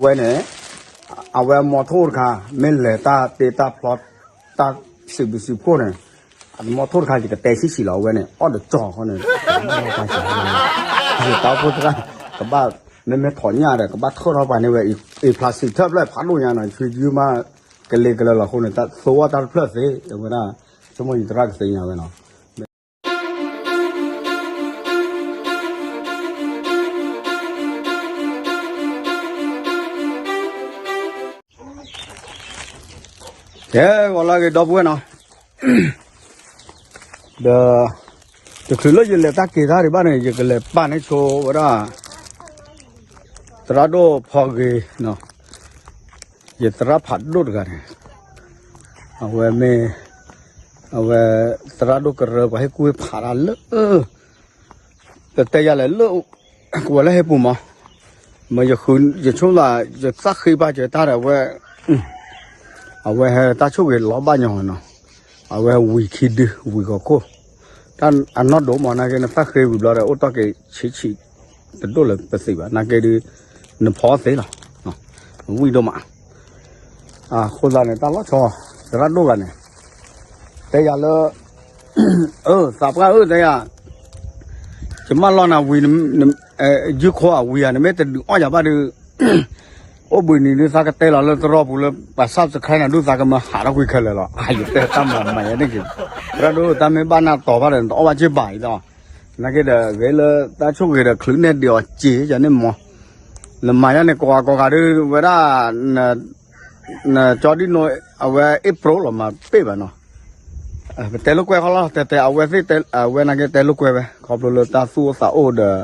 ဝဲန့ၣ် အဝဲမီထိၣ်တခါ မ့ၢ်လဲၤတၢ်တ့တၢ်ဖျီ တၢ်စံးဘျုးစံးဖှိၣ်န့ၣ် အမီထိၣ်တခါ ယကတဲဆံးဆံးလီၤ အဝဲန့ၣ် အီၣ်တကၠီၤဃီန့ၣ် ယတၢ်အိၣ်ဖှိၣ်သရၣ် ကဘၣ် မ့မ့ၢ်ထီၣ်ညၣ်ဒီး ကဘၣ်ထၢၣ်ထီၣ်ပှၤန့ၢ်ဝဲ အံၤဖျါစံးထၢၣ်ဖျၢၣ်ဖးဒိၣ်ညါနီၤ ဆူယုၢ်မး ကလ့ကလၢလီၤအဃိန့ၣ် တၢ်သိၣ်အီၣ်တၢ်တဖျၢၣ်သ့ အဝဲဒၣ် ဆိကမိၣ်ယသရၣ်ကသ့ၣ်ညါဝဲနီၤ ကဲ ဂီၤလၢအဂ့ၤ ဒီပုၢ်ဝဲၢ်နီၤ, ဒီး တချုးလၢယလဲၤတၢ်က့ၤတၢ်ဒံးဘၣ်န့ၣ် ယကလဲၤပာ်န့ၢ်ဆိဝဲဒၣ် သရၣ်ဒိၣ်ဖီဂ့ၤနီၤ, ယသရၣ်ဖးဒိၣ်တဂၤန့ၣ် အဝဲမ့ၢ် အဝဲ သရၣ်ဒိၣ်ကရၢ ပှၤဟ့ၣ်ကူၣ်ဟ့ၣ်ဖးတၢ်လၢ တတဲယၤလဲၣ်လၢ ကဝဲၤလၢဟဲပူၤမး, မ့ၢ်ယဃု ယဆိကမိၣ် ယသးဃ့ဘၣ်ကတၢၢ်ဒီးအဝဲ အဝဲဟဲတၢ်ဆိၣ်ဂ့ၤလီၤဘၣ်ညီနီၤ, အဝဲဝံၤခံဒု ဝံၤဂီၤခိၣ်, တၢ်အနီၢ်ဒိၣ်မး နာ်က့ နသးဃ့ဝံၤဘျီဒီး အိၣ်တီၢ်က့ၤဆံးဆံး တဒိၣ်လၢပသံးဘၣ် နာ်က့ဒု နဖီသ့လီၤ, ဝံၣ်ဒိၣ်မး အဃိသတးန့ၣ် တၢ်လီၤဆီ သရၣ်ဒိၣ်ဂၤန့ၣ် တဲယၤလၢ အၢ သးပှၢ်ဧၢ တဲယၤ ယမၢလီၤနၤဝံၤ ယုၢ်ခိအဝံၤဧါ နမ့ၢ်တဒုးအီၣ်ယၤဘၣ်ဒီး အိၣ်ဘှံးနံၤဒုးသးကတဲလီၤလၢသရိာ်ပူၤလၢ ပှၤ subscribe နၤဒုးသးကမၢဟးထီၣ်ကွံာ်ခဲလၢာ်လီၤ. ယတဲတၢ်မၤမၤယၤန့ၣ်က့ၤ သရၣ်ဒိၣ် တၢ်မ့ၢ်ဘၣ်နၤတီၤဘၣ်ဒီး နတအီၣ်ဘၣ်က့ၤဘၣ်အံၤလီၤ. နာ်က့ဒီး ဂ့ၤလၢတၢ်ဆိၣ်ဂ့ၤဒီး ချုးန့ၢ်ဒံးအီၤစ့ၢ်ယၤန့ၣ်မး နမၤယၤန့ၣ် ကိးဂၤကိးဂၤဒုး ဝဲဒၣ် နကၠီဒံၣ်နိ အဝဲ April လီၤမၤပ့ၢ်ဘၣ်နီၤ, ပတဲလိာ်ကွဲဃီလီၤ တဲတဲအဝဲသ့ၣ် အဝဲနာ်က့တဲလိာ်ကွဲဝဲ ခီဖျိလၢတၢ်သူၣ်အိၣ်သးအိၣ်ဒီး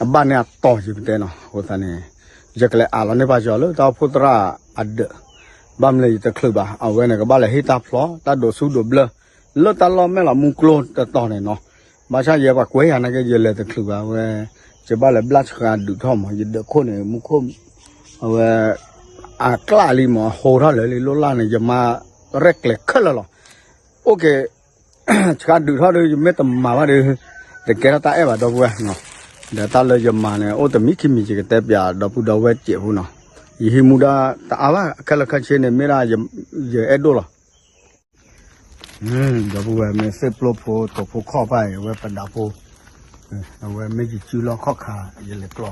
အဘၣ်န့ၢ်အတီၤယပတဲနီၤ အဃိသတးန့ၣ် ယကလဲၤအးလီၤန့ၢ်ပာ်စၢၤလၢတၢ်အိၣ်ဖှိၣ်သရၣ်အဒၢး, ဘၣ်မနုၤလဲၣ်ယတချုးဘၣ် အဝဲန့ၣ်ကဘၣ်လဲၤဟ့ၣ်တၢ်ဖျီ တၢ်ဒိးဆူဒိးဘျၢ လၢတၢ်လီၢ်မဲာ်လီၤမူကျိတတီၤန့ၣ်နီၤ, ဘၣ်ဆၣ်ယဲပှၤကွဲးယၤနာ်က့ ယလဲၤတချုးဘၣ်ဝဲ, ယဘၣ်လဲၤဘျၣ်ဆှါဒုးထီၣ်မး ယဒၢးခိၣ်န့ၣ် မူခိၣ် အဝဲ အကျၣ်လံမး ဟိထီၣ်လၢာ်လံ လိၣ်လၢ်န့ၣ် ယမၤရဲၣ်ကျဲၤခဲလၢာ်လီၤ. အိၣ်က့ၤ ဆှါဒုးထီၣ်ဒီး ယမ့ၢ်တမၤဘၣ်ဒီး တကဲထီၣ်တၢ်အဲၣ်ဘၣ်ဒီပုၢ်ဝဲၢ်နီၤ, ဒီးတၢ်လၢယမၤန့ၣ် အိၣ်တမံၤခံမံၤ ယကတဲပၠးဒီပုၢ်ဒီဝဲၢ်စဲးဖိနီၤ, ယဟံးမူဒါတအါဘၣ် ခဲလၢာ်ခဲဆ့န့ၣ် မ့ၢ်ဒၣ်ယအဲၣ်ဒိၣ်လီၤ. ဒီပုၢ်ဝဲၢ်မ့ၢ်သ့ၣ်ပျိဖိ တိာ်ဖိခီၣ်ဖၣ်အံၤ အဝဲပဒးဖိ, အဝဲမ့ၢ်ယစုလီၢ်ခီၣ်ခါ ယလဲၤကျီ,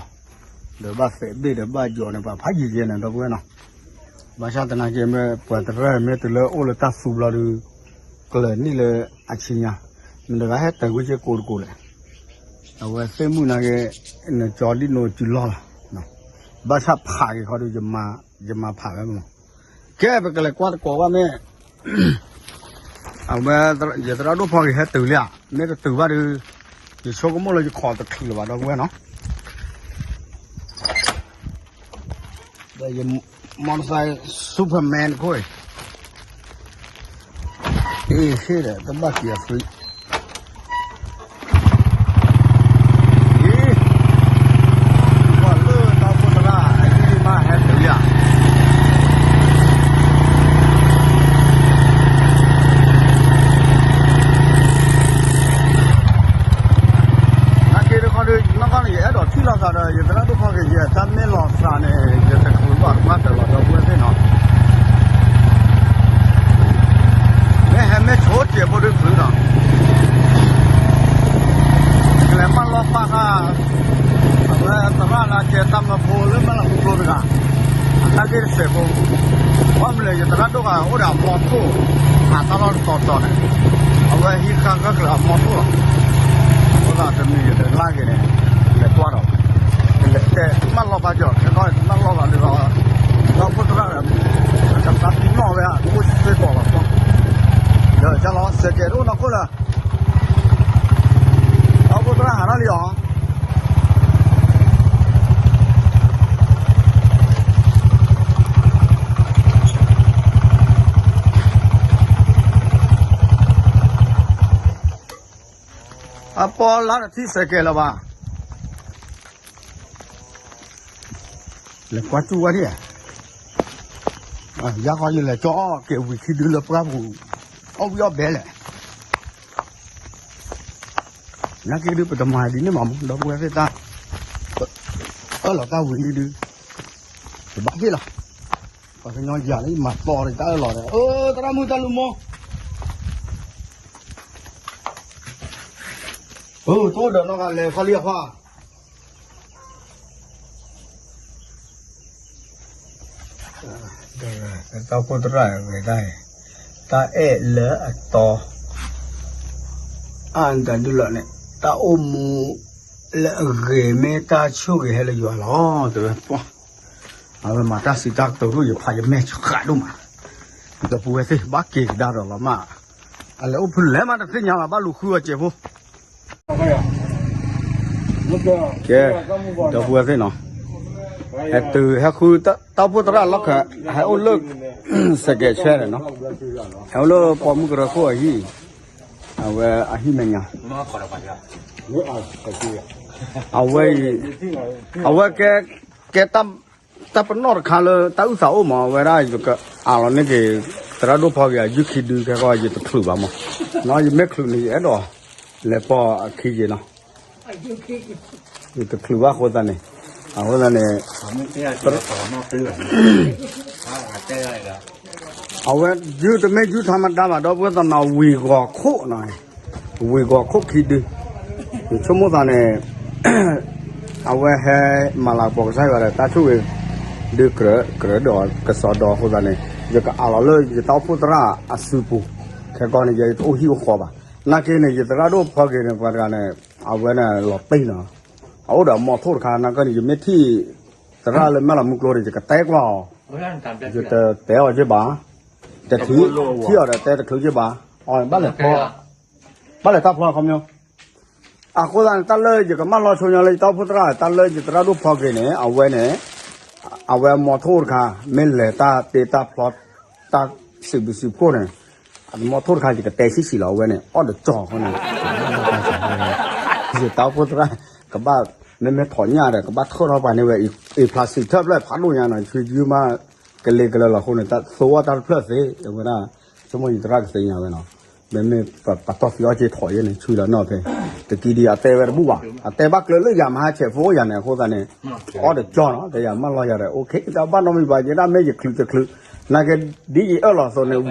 ဒီးဘၣ်သဲးဘ့ၣ်ဒီးဘၣ်ယီၤန့ၣ် ပှၤဖးယံာ်ယဲန့ၣ် ဒီပုၢ်ဝဲၢ်နီၤ, ဘၣ်ဆၣ်သနာ်က့ မ့ၢ်ပှၤတရၢၢ်မ့ၢ်တုၤလၢအိၣ်လၢတၢ်သူဘျီဒီး ကျၢၤနံၣ်လၢအဆံညါ, မတၤဂၤဟဲတၢၤကွံာ်စ့ကိးတကိးလဲၣ်, အဝဲသ့ၣ်မုၣ်နာ်က့ နကၠီဒံၣ်နိစုလီၢ်လီၤ, ဘၣ်ဆၣ်ဖးက့ၤခီဒီး ယမၤဖးဝဲမး, ကဲ ပကလဲၤကွၢ်တကိးဘၣ်မ့ၢ် အဝဲ ယသရၣ်ဒိၣ်ဖီဂ့ၤဟဲတုၤလံဧါ, မ့ၢ်တတုၤဘၣ်ဒီး ယဆိကမိၣ်လၢယခိးတချုးလၢၤဘၣ် ဒီပုၢ်ဝဲၢ်နီၤ, ဒီးယ motorcycle Superman ခိၣ်အံၤ အ့ၣ် ဟ့ၣ်ဒီး တဘၣ်က့ၤအသွံၣ် အံၤ ကွၢ်လၢတၢ်အိၣ်ဖှိၣ်သရၣ် အံၤမးဟဲတုၤလံဧါ, နာ်က့တခီဒီး နီၢ်ကီၢ်န့ၣ် ယအဲၣ်ဒိးထံၣ်လိာ်သးဒီး ယသရၣ်ဒိၣ်ဖီဂ့ၤ ယတၢ်မ့ၢ်လီၤသးန့ၣ် ယတချုးဘၣ်ကမၣ်တၢ်လီၤ ဒီပုၢ်ဝဲၢ်သ့ၣ်နီၤ မ့ၢ်ဟဲမ့ၢ်ဆိကဲးဖိဒုးချုးနီၤ, ကလဲၤမၢလီၤပာ်ဃာ် အဝဲသရၣ်နာ်ကဲတၢ်မၢဖိလၢမၢလီၤမူကျိတဂၤ, အတၢ်ဂ့ၢ်တစဲးဖိ, ဘၣ်မနုၤလဲၣ် ယသရၣ်ဒိၣ်ဂၤအိၣ်ဒီးအမီထိၣ်, အတၢ်လီၢ်တတီၤတီၤန့ၣ်, အဝဲဟံးဃာ်ဂၢၢ်ကျၢၤအမီထိၣ်လီၤ, အဃိသတးတမံၤယတလၢ်က့ၤန့ၣ်, လဲၤကွၢ်ဒီး, လဲၤတဲမၢလီၤပာ်ကီၤ ခဲကီၢ်မၢလီၤပာ်ဒုးဒီး, ဒီပုၢ်သရၣ်ဒီး, တၢ်သးပ့ၤနီၣ်ဝဲ အိၣ်စ့ၢ်ကီးလီၤ, ဒီးကလီၤစဲးကဲးတအိၣ်နီၢ်ခိၣ်လၢ အဖိသရၣ်ဟးထီၣ်လံအီၤ, အပီလါတထံၣ်စဲးကဲးလၢၤဘၣ်, လဲၤကွၢ်စူၣ်ဝဲဒၣ်, ယၤဃီယလဲၤကၠီအီၣ်က့ၤဝံၤခံဒုလၢပှၢ်ပူၤ, အီၣ်ဝံၣ်အီၣ်ဘဲလဲၣ် နာ်က့ဒုး ပတမၤဒ်န့ၣ်မးမး ဒီပုၢ်ဝဲၢ်သ့ၣ်တၢ်, အၢၣ်လီၤတၢ်ဝံၤလံဒုး, ယဘၣ်ဟ့ၣ်လီၤ, ပှၤကညီယၤလၢယမၤသီဒီးတၢ်အၢၣ်လီၤဒီး အၢ သရၣ်မုၣ်တၢ်လူမီ, အၢ တအိၣ်ဒီးနီၢ်ဂၤလဲၤခီလံအဖီ တၢ်ဖိသရၣ်ဝဲဒၣ်အံၤ, တၢ်အဲၣ်လၢအတီ အါတၢ်ဒုလီၤန့ၣ် တၢ်အိၣ်မူလၢအဂ့ၤ မ့ၢ်တၢ်ဆိၣ်ဂ့ၤဟဲလၢယွၤလီၤ တဲဝဲပှၢ်, အဝဲမၤတၢ်စံးတၢ်ကတိၤဒိၣ် ယဖးယမဲာ်ဆှးဒိၣ်မး, ဒီပုၢ်ဝဲၢ်သ့ၣ် ဘၣ်က့ၤကဒါဒီးလီၤမး, အလဲၤအိၣ်ဖုလဲၤမးတသ့ၣ်ညါဘၣ် ဘၣ်လူၤဃုအီၤစဲးဖိ ကဲ, ဒီပုၢ်ဝဲၢ်သ့ၣ်နီၤ, ဟဲတုၤဟဲဃုတၢ်အိၣ်ဖှိၣ်သရၣ်လီၢ်ခၢၣ် ဟဲအိၣ်လၢ စဲးကဲးဆဲးန့ၣ်နီၤ, ဟဲအိၣ်လၢပိာ်မုၣ်ကရၢခိၣ်အဟံၣ်, အဝဲအဟံၣ်မဲာ်ညါ, အဝဲအံၤ, အဝဲကဲ, ကဲတၢ် တၢ်ပနီၣ်တခါလၢတၢ်အုၣ်သးအိၣ်မး အဝဲဒၣ်ယကအးလီၤန့ၢ်က့ၤ သရၣ်ဒိၣ်ဖီဂ့ၤအယုၢ်ခံဒုခဲကီၢ် ယတချုးဘၣ်မး, နီၤ ယမ့ၢ်ချုးန့ၣ် ယအဲၣ်ဒိးလဲၤပိာ်အခံက့ၤနီၤ, ယတချုးဘၣ်အဃိသတးန့ၣ်, အဃိသတးန့ၣ် အဝဲယုၢ်တမ့ၢ်ယုၢ် ထီမဒါဘၣ် ဒီပုၢ်ဝဲၢ်သ့ၣ်နီၤ ဝ့ၢ်ဂီၤခိၣ်နီၤ, ဝ့ၢ်ဂီၤခိၣ်ခံဒု, ယဆိကမိၣ်သးန့ၣ် အဝဲဟဲမၤလၤကပီၤကစၢ်ယွၤဒီးတၢ်ဆိၣ်ဂ့ၤ ဒုးကြၢးကြၢးဒီးကစီဒီအဃိသတးန့ၣ် ယကအးလီၤလၢယတၢ်အိၣ်ဖှိၣ်သရၣ်အစုပူၤ, ခဲကီၢ်န့ၣ် ယတအိၣ်ဟံၣ်အိၣ်ဃီဘၣ်, နာ်က့န့ၣ် ယသရၣ်ဒိၣ်ဖီဂ့ၤန့ၣ် ပှၤတဂၤန့ၣ် အဝဲန့ၣ်လီၤပ့ၢ်နီၤ, အအိၣ်ဒီးအမီၤထိၣ်တခါ နာ်က့န့ၣ် ယမ့ၢ်ထံၣ်သရၣ်လၢမဲၢ်လီၤမူကျိန့ၣ် ယကတဲကွၢ်အီၤ, ယတတဲအီၤက့ဘၣ်, တထံၣ်, ထံၣ်အီၤဒီးတဲတချုးက့ဘၣ်, အီၤဘၣ်လဲၤဖျီ ဘၣ်လဲၤတၢ်ဖျီခီပညီ, အဃိသတးန့ၣ် တၢ်လၢယကမၢလီၤဆိညါလၢယတၢ်အိၣ်ဖှိၣ်သရၣ် တၢ်လၢယသရၣ်ဒိၣ်ဖီဂ့ၤန့ၣ် အဝဲန့ၣ် အဝဲအမီၤထိၣ်တခါ မ့ၢ်လဲၤတၢ်တ့တၢ်ဖျီ တၢ်စံးဘျုးစံးဖှိၣ်န့ၣ် အမီၤထိၣ်တခါ ယကတဲဆံးဆံးလီၤ အဝဲန့ၣ် အီၣ်တကၠီၤအဃိန့ၣ် ယတၢ်အိၣ်ဖှိၣ်သရၣ် ကဘၣ် မ့မ့ၢ်ထီၣ်ညၣ်ဒီး ကဘၣ်ထၢၣ်ထီၣ်ပှၤန့ၢ်ဝဲ အံၤဖျါစံးထၢၣ်ဖျၢၣ်ဖးဒိၣ်ညါနီၤ ဆံယုၢ်မး ကလဲၤကလဲၤလီၤအဃိန့ၣ် တၢ်သိအီၣ်တၢ်တဖျၢၣ်သ့ အဝဲဒၣ် ဆိကမိၣ်ယသရၣ်ကသ့ၣ်ညါဝဲနီၤ မ့မ့ၢ်ပတီၢ်သံအီၣ်က့ၤထီၣ်ယဲန့ၣ် ဆံလီၤနီၢ်ဖဲ တကံဒံးအတဲဝဲတဘူၣ်ဘၣ် အတဲဘၣ်ကျၢၤလၢယၤမဟါဆဲးဖိယၤန့ၣ် အဃိသတးန့ၣ် အီၣ်တကၠီၤနီၤ တဲယၤမၢလီၤယၤဒီး အိၣ်ခ့ တဘၣ်နီတမံၤဘၣ် ယဲဒၣ်မ့ၢ်ယချုးတချုး နာ်က့ ဒ်ယအၢၣ်လီၤအသိးန့ၣ် ဝံၤ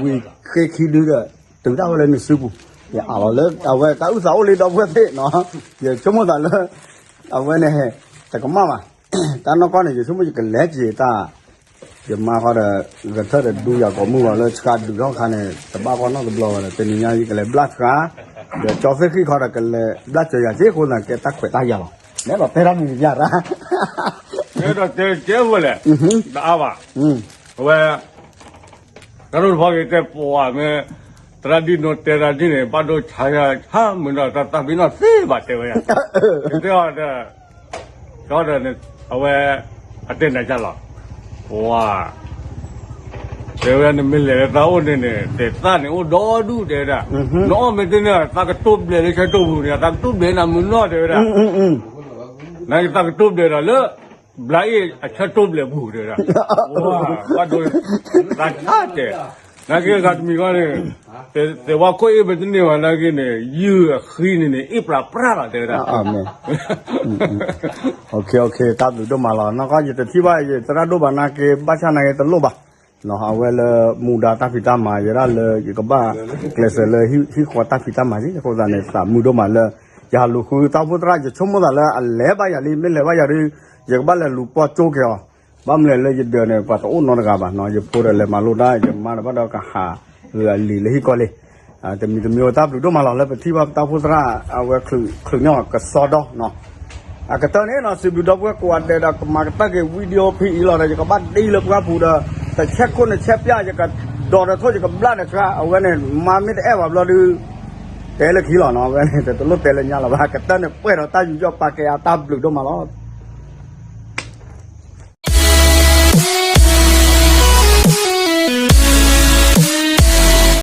ဃ့ခံဒုဒီး တုၤဒၣ်ဝဲလၢနစုပူၤ ယအးလီၤလၢ အဝဲတၢ်အုၣ်သးအိၣ်လံဒီပုၢ်ဝဲၢ်သ့ၣ်နီၤ ယဆိကမိၣ်သးလၢ အဝဲန့ၣ် တကမၣ်ဘၣ် တၢ်နီၢ်ကီၢ်န့ၣ် ယဆိကမိၣ်ယကလဲၤက့ၤတၢ် ယမါဃီဒီး ဂဲၤထၢၣ်ဒီးဒူယၤကိာ်မုၣ်လီၤလၢဆှါဒုးထီၣ်ခါန့ၣ် တဘၣ်ကီနီၢ်တဘျီဘၣ်ဒီး တနံၤညါယကလဲၤဘျၣ်ဆှါ ဒီးကၠီသ့ၣ်ဃံၣ်ခီဒီးကလဲၤဘျၣ်စၢၤယၤစ့ၢ်အဃိသတး ကဲတၢ်ခွဲးတၢ်ယာ်လီၤ နဲဒီးတဲတၢ်မံၤမံၤယၤရၣ် တဲဒီးတဲကဲဝဲလဲၣ် တအါဘၣ် အဝဲ တၢ်ဒိၣ်တဖီက့ၤတဲပှၤမ့ၢ် သရၣ်ဒ်နိတဲတၢ်ဒ်န့ၣ် ဘၣ်ဒိဆါယၤဆါမုာ်နီၢ်တၢ်သးဘံနီၢ်သ့ဘၣ်တဲဝဲယၤ တဲအီၤဒီး ဒီးန့ၣ် အဝဲ အတဲနၤကၢ်လီၤ ပှၤ တဲဝဲနမ့ၢ်လဲၤလၢသးအိၣ်န့ၣ်န့ၣ် တဲသၣ်န့ၣ်အိၣ်ဒီဒူၣ်တဲဝဲဒၣ် နအီၣ်မ့ၢ်တန့ၢ်သးကတိၢ်ဘျဲးလၢဆၢတိၢ်ပူၤန့ၣ် သးကတိၢ်ဘျဲးနၤမုာ်နီၢ်တဲဝဲဒၣ် နကသးကတိၢ်ဘျဲးဒီးလၢ ဘျးအ့ၣ်အဆၢတိၢ်ဘျဲးပူၤတဲဝဲဒၣ် ဘၣ်ဒိ သးဆါတဲ နာ်က့ဂၤတမံၤဃီန့ၣ် တဲဝဲခိၣ်အ့ၣ်မ့ၢ်တန့ၢ်ဘၣ်နာ်က့န့ၣ် ယုၢ်အဃံန့ၣ်န့ၣ် အ့ၣ်ပြးပြးလီၤတဲဝဲဒၣ် တၢ်ဘျုးဒိၣ်မးလီၤ နီၢ်ကီၢ်ယတထံၣ်ဘၣ်ယသရၣ်ဒိၣ်ဘၣ်နာ်က့ ဘၣ်ဆၣ်နာ်က့တလိၣ်ဘၣ် အဝဲလၢမူဒါတၢ်ဖံးတၢ်မၤ ယဲဒၣ်လၢယကဘၣ်ကျဲးစၢးလၢဟံၣ်ဃီတၢ်ဖံးတၢ်မၤလံ အဃိသတးန့ၣ် သးမုာ်ဒိၣ်မးလၢ ယဟးလူၤဃုတၢ်အိၣ်ဖှိၣ်သရၣ် ယဆိကမိၣ်သးလၢအလဲၤဘၣ်ယၤလံ မ့ၢ်လဲၤဘၣ်ယၤဒီး ယကဘၣ်လဲၤလူၤပိာ်ကၠိက့ၤအီၤ ဘၣ်မနုၤလဲၣ်လၢယဒၢးန့ၣ် ပှၤတအိၣ်နီတဂၤဘၣ်နီၤ ယဖိဒီးလဲၤမၤလိတၢ် ယမါဒီးဘၣ်ဒီးကဟးဂုာ်အလံာ်လၢဟံၣ်ကီၢ်လံ တမံၤတမံၤတၢ်ဘျုးဒိၣ်မးလီၤ လၢပထံၣ်ဘၣ်တၢ်အိၣ်ဖှိၣ်သရၣ် အဝဲချုးန့ၢ်အီၤကစီဒီနီၤ အကတၢၢ်န့ၣ်နီၤ စံးဘျုးဒီပုၢ်ဝဲၢ်ကိးဂၤဒဲးဒီး ကမၤကတၢၢ်က့ၤ video ဖဲအံၤလီၤဒီး ယကဘၣ်ဒ်လၢပှၢ်ပူၤဒီး တဆဲးခိၣ်နဆဲးပျၢ် ယကဒိးဒီးထိၣ် ယကဘျၣ်ဒီးဆှါ အဝဲန့ၣ် မါမ့ၢ်တအဲၣ်ဘၣ်ဘျီဒုး တဲလၢခံလီၤနီၤ အဝဲန့ၣ် တလိၣ်တဲလၢညါလီၤဘၣ် ကတၢၢ်န့ၣ် ပှဲၤဒီးတၢ်ယူးယီၣ်ပာ်ကဲအတၢ်ဘျုးဒိၣ်မးလီၤ